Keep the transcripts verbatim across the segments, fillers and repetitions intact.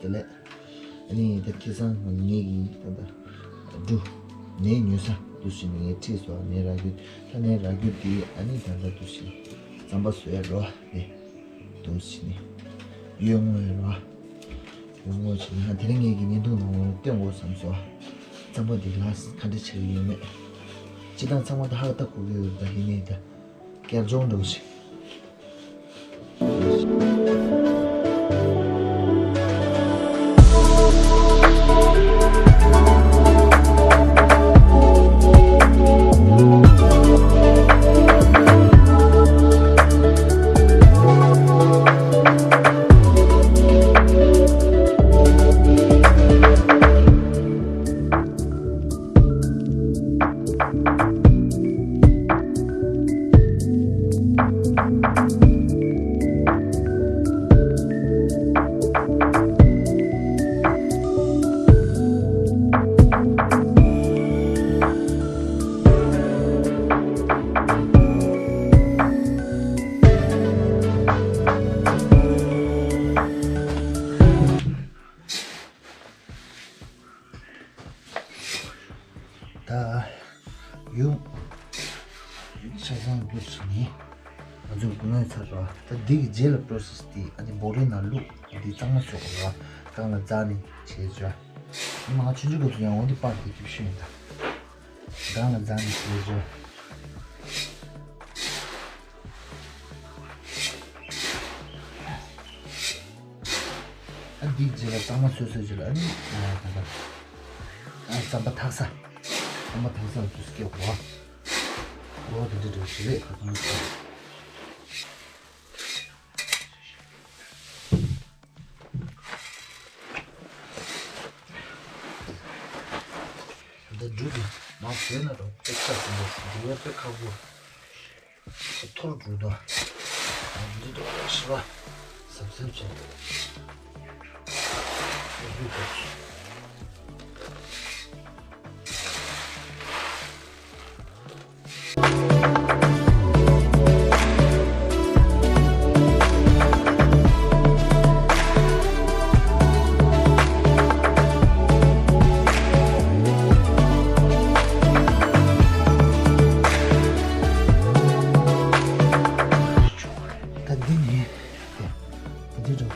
དེ་ལས་ཨ་ནི་ད་ཁ་སང་ངེད་ཀྱིས་ད་ལྟ་འབྲུ་ནས་ཉོས་ས་འདུག་སེ་ནས་ངས་ཁྲིད་སོང་། ནས་རག་རྒྱུ་ད་ནས་རག་རྒྱུ་དེ་ཨ་ནི་ད་ལྟ་འདུག་སེ་རྩམ་པ་བཟོ་ཡ་རོ་དེ་འདུག་སེ་ནས་གཡོན་ངོས་རོ། གཡོན་ངོས་བྱས་ན་དེ་རིང་ངེད་ཀྱི་བརྙན་ཐུང་ནང་ལ་སྟོན་དགོས་བསམ་སོང་། རྩམ་པ་འདི་ལ་ག་འདྲ་བྱེད་ཀྱི་ཡོད་མེད། སྤྱིར་བཏང་ཚང་མ་ད་ཧ་ལས་ད་གོ་གི་ཡོད་རེད། ད་ཡིན་ནའི་ད་སྐྱར་སྦྱོང་འདྲ་བོ་ཞིག་ད་ཡུམ་ཆ་ཚང་འདུག་སེ་ནི་ང་ཚོས་སྒོ་ང་ཚར་རོ། ད་འདི་གི་རྗེས་ལ་པོ་རོ་སེ་སི་འདི་ཨ་ནི་སྦོ་ཊལ་ནང་བླུགས། འདི་གཙང་མ་བཟོ་དགོས་རོ། གང་ལ་རྩ་ནི་བྱས་བྱོས། ང་ཆུང་ཆུང་སྐབས་སུ་ཡང་འོ་འདི་པར་འདི་སྐྱིད་ཤོས་ཡིན་ད། གང་ལ་རྩ་ནི་བྱས་བྱོས། ཨ་འདིའི་རྗེས་ལ་གཙང་མ་བཟོས་བཟོས་རྗེས་ལ་ཨ་ནི་ད་ལྟ་ཨ་རྩམ་པ་འཐག་ས། རྩམ་པ་འཐག་ས་ལ་དུས་སྐྱེལ་དགོས། འོ་དེ་འདྲ་འདྲ་ཞིག་རེད། ཁ་སང་ད་འབྲུ་འདི་མར་བཟོས་ན་རོ་དཔེ་ཁག་ཟིན་པ་འབྲུ་བའི་དཔེ་ཁག་པོ། ཐོར་འགྲོ་དོ། འདི་འདྲ་ཤི་བ་ཟབ་ཟབ་བྱས། ད་འདི་ནི་འདི་འདྲ་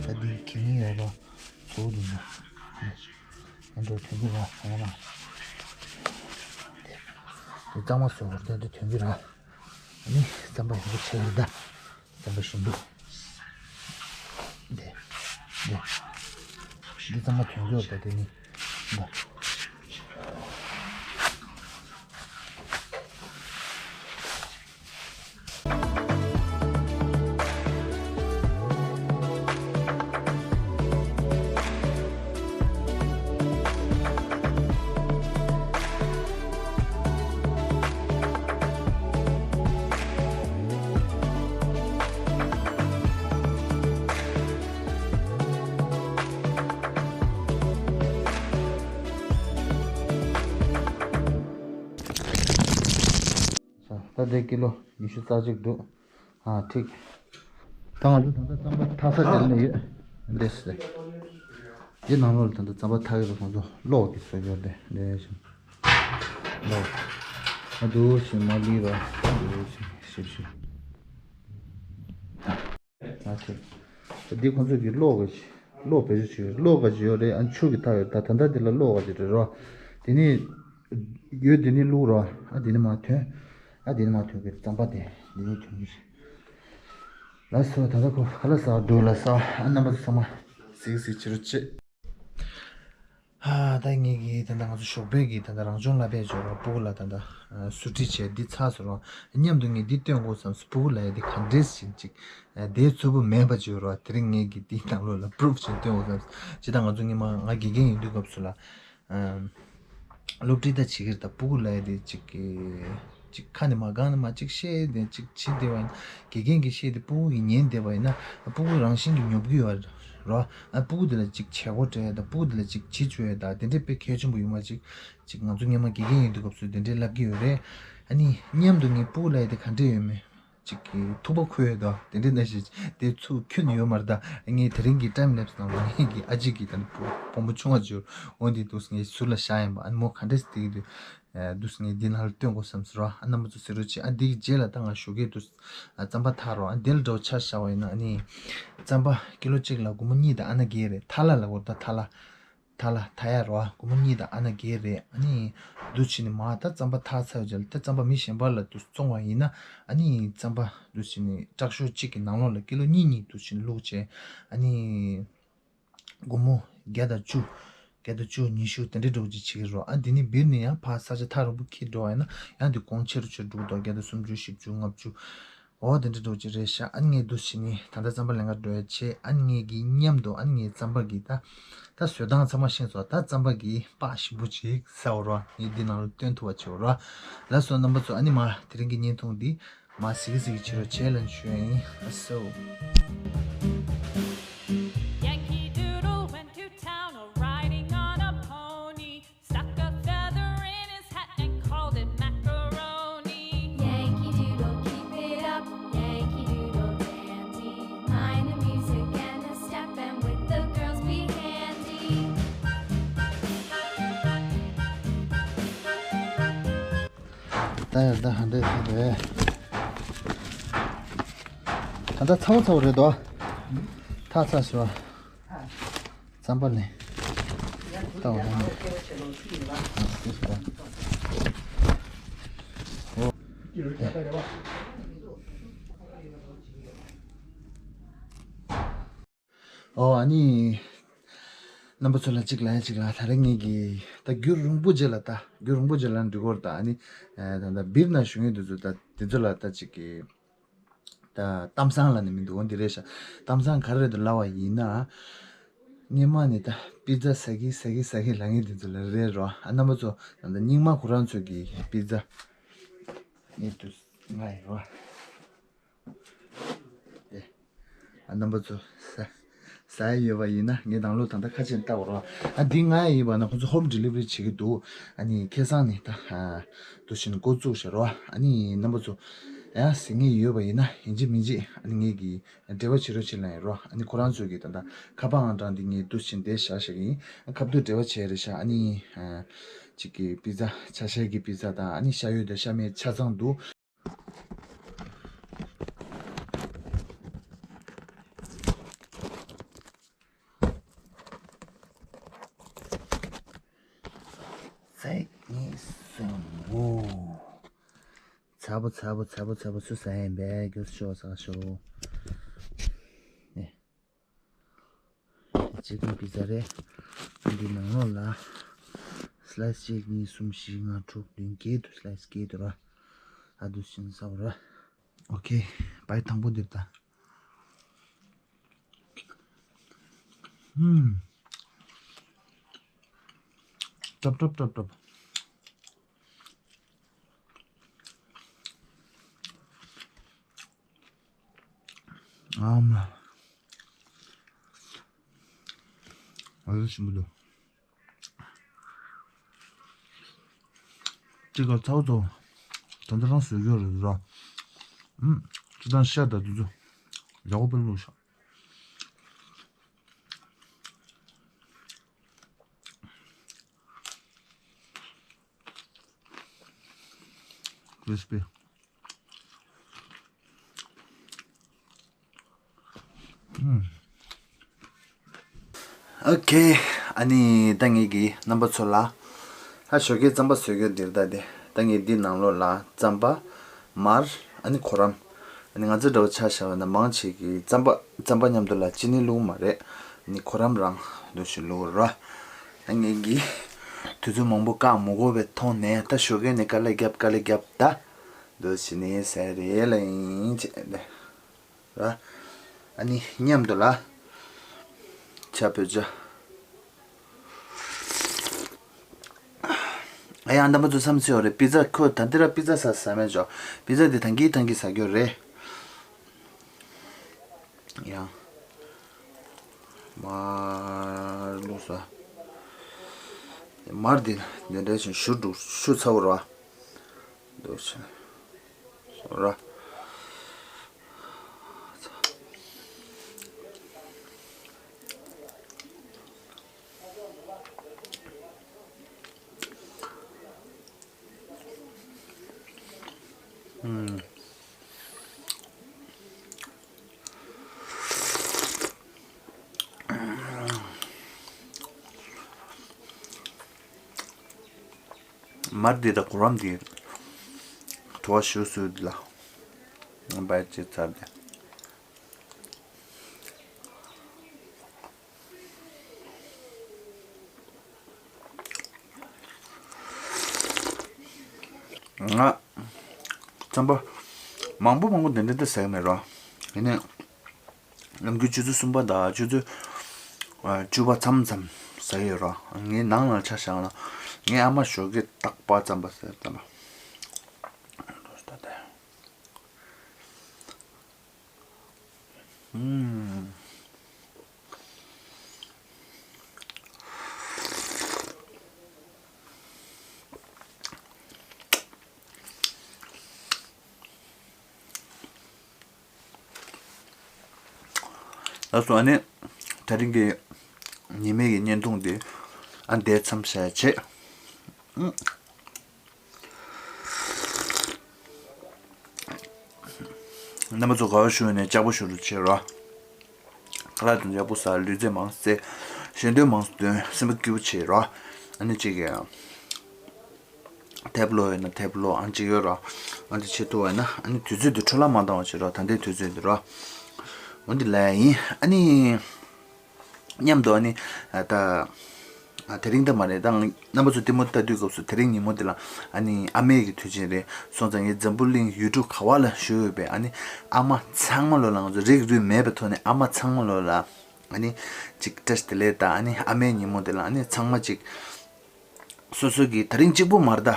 ད་འདི་གི་ནི་ཡོད་པ་ཚོ་འདུག་ན། འདི་འདྲ་ཐོན་གྱི་ར་ཡོང་ན། འདི་གཙང་མ་བཟོས་པ་འདི་འདྲ་ཐོན་གྱི་ར། ཨ་ནི་རྩམ་པ་ཡག་པོ་ཆགས་ཡོད་ད། རྩམ་པ་ཞིམ་པོ། འདི། འདི། འདི་རྩམ་པ་དོན་གྱི་ཡོད་པ་དེ་ནི། འདི། ད་ལྟ་ཀི་ལོ་ཉི་ཤུ་རྩ་གཅིག་འདུག་ཨ་ཁྲིག་ད་ང་ཚོ་ད་ལྟ་རྩམ་པ་འཐག་ས་དེ་ལ་ཡོད། འདི་སེ། འདི་ནང་ལོགས་ལ་ད་ལྟ་རྩམ་པ་འཐག་ཡོད་པ་ང་ཚོ་གློག་གིས་བཟོས་ཡོད་དེ་འདི་བཞིན། གློག་ཨ་འདུག་བཞིན་མ་ལུས་ར་འདུག་བཞིན་ཞིབ་ཞིབ། ཨ་ཁྲིག་འདི་ཁོང་ཚོ་གི་གློག་གི་གློག་བེད་སྤྱོད་བྱེད་ཡོད། གློག་ག་ཅི་ཡོད་རེད། ཨ་ཆུ་གི་ཐག་ཡོད། ད་ད་ལྟ་འདི་ལ་གློག་ག་ཅི་རེད་རོ། དེ་ནི་ཡོད། དེ་ནི་བླུག་རོ། ཨ་དེ་ནི་མ་ཐོན། ཨ་དེ་ནི་མ་ཐོན་གི་རྩམ་པ་དེ་དེ་ནི་ཐོན་གི་རེད། ལགས་སོ། ད་ལྟ་ཁོ་ཁ་ལག་ཟ་བར་འགྲོ། ལགས་སོ། ཨ་རྣམ་པ་ཚོ་ཚང་མ་གཟིགས་གཟིགས་བྱེད་རོགས་བྱེད། ཧ་ད་ངེད་ཀྱི་ད་ལྟ་ང་ཚོ་ཞོགས་པའི་གི་ད་ལྟ་རང་སྦྱོང་ལབ་པའི་སྦྱོར་བ་སྤུ་གུ་ལ་ད་ལྟ་སུ་ཁྲིད་བྱས་འདི་ཚར་སོང་རོ། མཉམ་དུ་ངས་འདི་སྟོན་དགོས་བསམ་སོང་། སྤུ་གུ་ལ་ཡ་འདི་ག་འདྲས་ཞིག་ཅིག་དེའི་རྩུབ་པོ་མེད་པ་བྱོས་རོ། དེ་རིང་ངེད་ཀྱི་འདི་ནང་ལོགས་ལ་པུ་རུབ་བྱས་སྟོན་དགོས་བསམ་སོང་། ཇི་ལྟར་ང་ཚོ་སྔོན་མ་ང་དགེ་རྒན་ཡིན་དུས་སྐབས་སུ་ལ། སློབ་ཁྲིད་ད་བྱེད་ཀྱི་རེད། ད་སྤུ་གུ་ལ་ཡ་དེ་ཅིག་གི་ཅིག་ཁ་ནས་མ་གང་ནས་མ་ཅིག་བཤད་དེ་ཅིག་བྱེད་བསྡད་པ་ཡིན་ན། དགེ་རྒན་གྱིས་བཤད་དེ་སྤུ་གུ་གིས་ཉན་བསྡད་པ་ཡིན་ན། སྤུ་གུ་རང་བཞིན་གྱིས་ཉོབ་ཀྱི་ཡོད་རེད་རོ། ཨ་སྤུ་གུ་དེ་ལ་ཅིག་བྱེད་སྒོ་སྤྲད་ད། སྤུ་གུ་དེ་ལ་ཅིག་བྱེད་བཅུག་ཡ་ད་དེ་འདྲས་དཔེ་གལ་ཆེན་པོ་ཡོད་མ་ཅིག་ཅིག་ང་ཚོ་སྔོན་མ་དགེ་རྒན་ཡིན་དུས་སྐབས་སུ་དེ་འདྲས་ལབ་ཀྱི་ཡོད་རེད། ཨ་ནི་མཉམ་དུ་ངས་སྤུ་གུ་ལ་ཡ་དེ་ག་འདྲས་ཡོད་མེད། ཅིག་གི་ཐུག་པ་ཁོལ་ཡོད་དོ། དེ་འདྲའི་ནང་བཞིན་དེ་ཚུར་ཁྱོན་ནས་ཡོད་མ་རེད་ད། ངས་དེ་རིང་གི་ཊའིམ་ལེབ་སི་ནང་ལ་ངེད་ཀྱི་ཨ་ཅེ་གི་ད་ནི་བུ་བུ་མོ་ཆུང་བ་ཅིག་ཡོད་རེད། འོ་འདི་འདུག་ངས་ཟུར་ལ་བཞག་ཡིན་པ། ཨ་ནི་མོ་ག་འདྲས་སེ་བསྡད་ཀྱི་འདུག་འདུག་ངས་འདི་ནང་ལ་སྟོན་དགོས་བསམ་སོང་ར། ཨ་རྣམ་པ་ཚོ་གཟིགས་རོགས་བྱེད། ཨ་འདི་གི་རྗེས་ལ་ད་ང་ཞོགས་ཀས་འདུག་རྩམ་པ་འཐག་རོགས། ཨ་འདི་ལ་འདྲ་བོ་ཆ་བཞག་པ་ཡིན་ན། ཨ་ནི་རྩམ་པ་ཀི་ལོ་གཅིག་ལ་སྒོར་མོ་གཉིས་དང་ཨ་ན་བརྒྱད་རེད། ཐ་ལ་ལ་འོ་ད་ཐ་ལ། ཐ་ལ་ཐ་ཡ་རོ། ཨ་སྒོར་མོ་གཉིས་དང་ཨ་ན་བརྒྱད་རེད། ཨ་ནི་འདུག་བྱས་ནས་མ་ད་རྩམ་པ་འཐག་ཚར་བའི་རྗེས་ལ་ད་རྩམ་པ་མི་གཞན་པ་ལ་འདུག་བཙོང་བ་ཡིན་ན། ཨ་ནི་རྩམ་པ་འདུག་བྱས་ནས་ཊག་ཤོས་གཅིག་གི་ནང་ལོགས་ལ་ཀི་ལོ་གཉིས་གཉིས་འདུག་བྱས་ནས་བླུགས་བྱས། ཨ་ནི་སྒོར་མོ་བརྒྱ་དང་བཅུ། བརྒྱ་དང་བཅུ་ཉི་ཤུ་དེ་འདྲའི་འདྲ་བོ་ཅིག་བྱེད་ཀྱི་རེད་རོ། ཨ་འདི་ནས་སྦིར་ནས་ཡང་ཕར་ས་ཆ་ཐག་རིང་པོ་འཁྱེར་འགྲོ་བ་ཡིན་ན་ཡང་འདི་གོང་ཆེ་རུ་ཆེ་རུ་འགྲོ་གི་འདུག་བརྒྱ་དང་སུམ་ཅུ། བཞི་བཅུ། ལྔ་བཅུ། འོ་དེ་འདྲ་འདྲ་བོ་ཅིག་རེད་ཤག་ཨ་ནི་ངས་འདུག་བྱས་ནས་ད་ལྟ་རྩམ་པ་ལེན་ག་འགྲོ་ཡ་བྱས། ཨ་ནི་ངེད་ཀྱི་མཉམ་དུ་ཨ་ནི་ངས་རྩམ་པ་གི་ད་ད་བཟོ་སྟངས་ཚང་མ་ཤེས་སོང་། ད་རྩམ་པ་གི་པགས་ཞིམ་པོ་ཅིག་ཟ་འོ་རོ། ངས་འདི་ནང་ལ་སྟོན་ཐུབ་པ་བྱེད་འོ་རོ། ལགས་སོ་རྣམ་པ་ཚོ། ཨ་ནི་མ་དེ་རིང་གི་བརྙན་ཐུང་འདི་མ་གཟིགས་གཟིགས་བྱེད་རོགས་བྱེད་ལབ་ཞུ་ཡ་ཡིན། ལགས་སོ། Yankee Doodle went to town a riding on a pony. Stuck a feather in his hat and called it macaroni. Yankee Doodle, keep it up, Yankee Doodle dandy. Mind the music and the step, and with the girls be handy. ད་ཡར་ད་ཧ་འདྲས་ཟེར་རེད། ད་ལྟ་ཚ་བོ་ཚ་བོ་རེད་དོ། ཐག་ཚ་ཞོ། རྩམ་པ་ལེན། ལྟ་བ་ལ་ནི། ཨོ། ཨོ་ཨ་ནི། རྣམ་པ་ཚོ་ལ་གཅིག་ལ་ཡ་གཅིག་ལ་ད་རེས་ངེད་ཀྱི་ད་རྒྱུན་རིང་པོ་རྗེས་ལ་ད་རྒྱུན་རིང་པོ་རྗེས་ལ་འགྲིག་གོ་རེད་ད། ཨ་ནི། ད་ད་སྦིར་ན་བཞུགས་མཁན་དེ་ཚོ་ད་དེ་ཚོ་ལ་ད་གཅིག་གི་ད་གཏམ་བཟང་ལབ་ནི་མི་འདུག་འོ་འདི་རེད་ཤག་གཏམ་བཟང་ག་རེ་རེད་འདུག་ལབ་པ་ཡིན་ན། སྔོན་མ་ནས་ད་པི་ཛ་ཟ་གི་ཟ་གི་ཟ་གི་ལབ་མཁན་དེ་ཚོ་ལ་རེད་རོ། ཨ་རྣམ་པ་ཚོ་ད་ལྟ་རྙིང་མ་ཁོ་རང་ཚོ་གི་པི་ཛ་ངས་དུ་ང་ཡིན་རོ། ཨེ། ཨ་རྣམ་པ་ཚོ་ཟ་ཟ་ཡ་ཡོད་པ་ཡིན་ན་ངས་ནང་ལོགས་ད་ལྟ་ཁ་ཕྱེ་ནས་བལྟ་བ་རོ། ཨ་འདི་ང་ཡིན་པ་ན་ཁོ་ཚོ་ཧོམ་ཌི་ལི་ཝ་རི་བྱེད་ཀྱི་འདུག་ཨ་ནི་ཁ་སང་ནས་ད་ཨ་འདུག་བྱས་ནས་འགོ་བཙུགས་ཤག་རོ། ཨ་ནི་རྣམ་པ་ཚོ་ཡང་ཟིན་ངེས་ཡོད་པ་ཡིན་ན་ཡིན་གཅིག་མིན་གཅིག་ཨ་ནི་ངེད་ཀྱི་འབྲེལ་བ་བྱེད་རོགས་བྱེད་ལབ་ཡིན་རོ། ཨ་ནི་ཁོ་རང་ཚོས་ཀྱི་ད་ལྟ་ཁ་པར་ཨང་གྲངས་འདི་ངས་འདུག་བྱས་ནས་བཞག་བཞག་གི་ཡིན། ཁ་ཐུག་འབྲེལ་བ་བྱས་རེད་ཤག་ཨ་ནི་ཨ་གཅིག་གི་པི་ཛ་ཆ་ཤས་ཀྱི་པི་ཛ་དང་ཨ་ནི་ཤ་ཡོད་དང་ཤ་མེད་ཆ་ཚང་འདུག་ཚེག་གཉིས་གསུམ། འོ། ཚ་པོ་ཚ་པོ་ཚ་པོ་ཚ་པོ་སུ་ཟ་ཡིན་པས་རྒྱུ་ཤོག་ཟ་ཤོག་ཨེ། ཅིག་ནི་པི་ཛ་རེད། འདི་ནང་ལོགས་ལ་སི་ལའི་སི་གཅིག་གཉིས་གསུམ་བཞི་ལྔ་དྲུག་བདུན་བརྒྱད་འདུག་སི་ལའི་སི་བརྒྱད་འདུག་ར། ཨ་འདུག་བྱས་ནས་ཟ་བ་ར། ཨོ་ཁེ། བའི་དང་པོ་འདིར་ད། ཧུམ། ཀྲབ་ཀྲབ་ཀྲབ་ཀྲབ། ཨ་མ། ཨ་ལུ་ཞིམ་པོ་འདུག་ཅི་ག་ཚའོ་ཚའོ། ད་ལྟ་རང་བཟོས་ཡོད་རེད་ར། ཨུམ། ཅི་དང་ཤ་དང་དེ་ཚོ་ཡག་པོ་དཔེ་བླུགས་ཤག་ཀྲིས་པི། ཨོ་ཁེ། ཨ་ནི་ད་ངེད་ཀྱིས་རྣམ་པ་ཚོ་ལ་ཧ་ཞོགས་ཀའི་རྩམ་པ་བཟོ་རྒྱུ་འདིར་ད་དེ། ད་ངས་འདི་ནང་ལོགས་ལ་རྩམ་པ། མར། ཨ་ནི་ཁོ་རམ། ཨ་ནི་ང་ཚོ་འདྲ་བོ་ཆ་བཞག་པ་ན་མང་ཆེ་གིས་རྩམ་པ་རྩམ་པ་མཉམ་དུ་ལ་ཅི་ནི་བླུགས་མ་རེད། ཨ་ནི་ཁོ་རམ་རང་འདུག་བྱས་བླུགས་ར། ཨ་ངེད་ཀྱིས་དུས་ཚོད་མང་པོ་བཀག་མི་དགོས་པའི་ཐོག་ནས་ད་ཞོགས་ཀས་ནས་དཀའ་ལས་བརྒྱབ་དཀའ་ལས་བརྒྱབ་ད། འདུག་བྱས་ནས་ཟ་རེད་ལ་ཡིན་བྱས་ཏེ། ར། ཨ་ནི་མཉམ་དུ་ལ། ཆ་བོད་ཇ། ཨ་ཡང་རྣམ་པ་ཚོ་བསམ་སྲིད་ཡོད་རེད། པི་ཛ་ཁོ་ད་འདི་ར་པི་ཛ་ཟ་ཟ་མེད་ཅོ། པི་ཛ་འདི་ཐང་གི་ཐང་གི་ཟ་རྒྱུ་རེད། ཡང་། མར་ལུག་ཟ། མར་འདི་འདི་འདྲ་ཞིག་ཞུ་འགྲོ་ཞུ་ཚ་བོ་ར། འདུག་བྱས། ར། མར་འདི་དང་གུ་རམ་འདི་དུ་བ་ཞུ་སུ་ལ་བའི་ཅི་ཚར་ཏེ། ང་རྩམ་པ་མང་པོ་མང་པོ་འདི་འདྲ་འདི་ཟ་གི་མེད་རོ། ཡིན་ནའི་ནམ་རྒྱུན་ཆུ་ཚོད་གསུམ་པ་དང་ཆུ་ཚོད་ཨ་བཅུ་པ་མཚམས་མཚམས་ཟ་གི་ཡོད་རོ། ངའི་ནང་ལ་ཆ་བཞག་ན་ངའི་ཨ་མ་ཞོགས་ཀས་རྟག་པར་རྩམ་པ་ཟ་གི་ཡོད་རོ། ཨུམ། ལགས་སོ། ཨ་ནི་དེ་རིང་གི་ཉི་མའི་གི་བརྙན་ཐུང་འདི་ཨ་འདིར་མཚམས་བཞག་བྱས། ཨུམ། རྣམ་པ་ཚོ་དགའ་བ་ཞུ་ནས་ལྕགས་པོ་ཞུ་རུ་བྱེད་རོགས། ཁ་ལག་དང་ལྕགས་པོ་ཟ། ལུས་རྩལ་མང་ཙམ་བྱེད། ཞལ་འདོན་མང་ཙམ་འདོན། སེམས་པ་སྐྱིད་པོ་བྱེད་རོགས། ཨ་ནི་གཅིག་གི་དེབ་ཀློག་ཡོད་ན་དེབ་ཀློག་ཨང་གཅིག་ཡོད་རོགས། ཨ་འདི་བྱེད་ཐུབ་པ་ཡིན་ན་ཨ་ནི་དུས་ཚོད་འདི་འཕྲོ་བརླག་མ་བཏང་བ་བྱེད་རོགས། ད་ལྟའི་དུས་ཚོད་འདི་རོགས། འོ་འདི་ལ་ཡིན། ཨ་ནི། མཉམ་དུ་ཨ་ནི་ཨ་ད་ཨ་དེ་རིང་ད་མ་རེད། ད་རྣམ་པ་ཚོ་ལྟད་མོ་ལྟ་དུས་སྐབས་སུ་དེ་རིང་ཉིན་མོ་འདི་ལ་ཨ་ནི་ཨ་མའི་གི་དུས་ཆེན་རེད། སོང་ཙང་ངས་འཛམ་བུ་གླིང་ཡུལ་གྲུ་ག་བ་ལ་བཞུགས་ཡོད་པའི་ཨ་ནི་ཨ་མ་ཚང་མ་ལོ་ལ་ང་ཚོ་རིགས་རུས་མེད་པའི་ཐོག་ནས་ཨ་མ་ཚང་མ་ལོ་ལ་ཨ་ནི་ཅིག་བཀྲ་ཤིས་བདེ་ལེགས་དང་། ཨ་ནི་ཨ་མའི་ཉིན་མོ་འདི་ལ་ཨ་ནི་ཚང་མ་ཅིག་སོ་སོ་གི་དེ་རིང་གཅིག་པུ་མ་རེད་ད།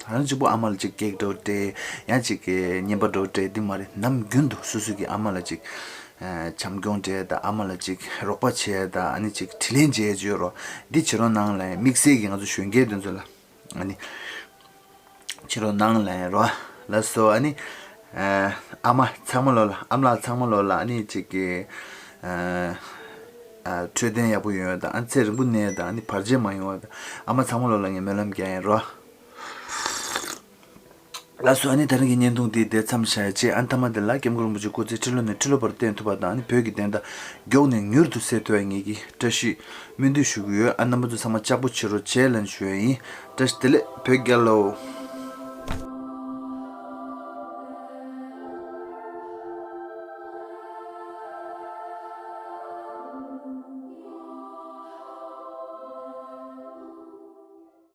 དེ་རིང་གཅིག་པུ་ཨ་མ་ལ་ཅིག་ཀེག་འདྲ་བོ་སྤྲད། ཡང་ཅིག་གི་རྔན་པ་འདྲ་བོ་སྤྲད། འདི་མ་རེད། ནམ་རྒྱུན་དུ་སོ་སོ་གི་ཨ་མ་ལ་ཅིག་ཨ་བྱམས་སྐྱོང་སྤྲད་དང་། ཨ་མ་ལ་ཅིག་རོགས་པ་བྱས་དང་། ཨ་ནི་ཅིག་དྲིན་ལན་འཇལ་བྱེད་རོགས། འདི་བྱེད་རོགས་གནང་ལ། དམིགས་བསལ་གྱི་ང་ཚོ་གཞོན་སྐྱེས་དེ་ཚོ་ལ་ཨ་ནི་བྱེད་རོགས་གནང་ལ་རོགས། ལགས་སོ། ཨ་ནི་ཨ་ཨ་མ་ཚང་མ་ལོ་ལ། ཨ་མ་ལགས་ཚང་མ་ལོ་ལ་ཨ་ནི་ཅིག་གི་ཨ་ཨ་འཕྲོད་བསྟེན་ཡག་པོ་ཡོང་བ་དང་། ཨ་ཚེ་རིང་པོ་གནས་དང་། ཨ་ནི་བར་ཆད་མ་ཡོང་བ་དང་། ཨ་མ་ཚང་མ་ལོ་ལ་ངས་སྨོན་ལམ་རྒྱག་ཡིན་རོགས། ལགས་སོ། ཨ་ནི་དེ་རིང་གི་བརྙན་ཐུང་འདི་འདིར་མཚམས་བཞག་བྱས། ཨ་ནི་མཐའ་མ་འདི་ལ་སྐྱབས་མགོན་རིན་པོ་ཆེ་སྐུ་ཚེ་ཁྲི་ལོ་ནས་ཁྲི་ལོ་བར་བརྟན་ཐུབ་པ་དང་། ཨ་ནི་བོད་ཀྱི་བདེན་མཐའ་མགྱོགས་ནས་མྱུར་དུ་གསལ་ཐུབ་པའི་ངེད་ཀྱིས་བཀྲ་ཤིས་སྨོན་འདུན་ཞུ་གི་ཡོད། ཨ་རྣམ་པ་ཚོ་ཚང་མ་ལྕགས་པོ་བྱེད་རོགས་བྱེད་ལབ་ཞུ་ཡ་ཡིན། བཀྲ་ཤིས་བདེ་ལེགས་བོད་རྒྱལ་ལོ།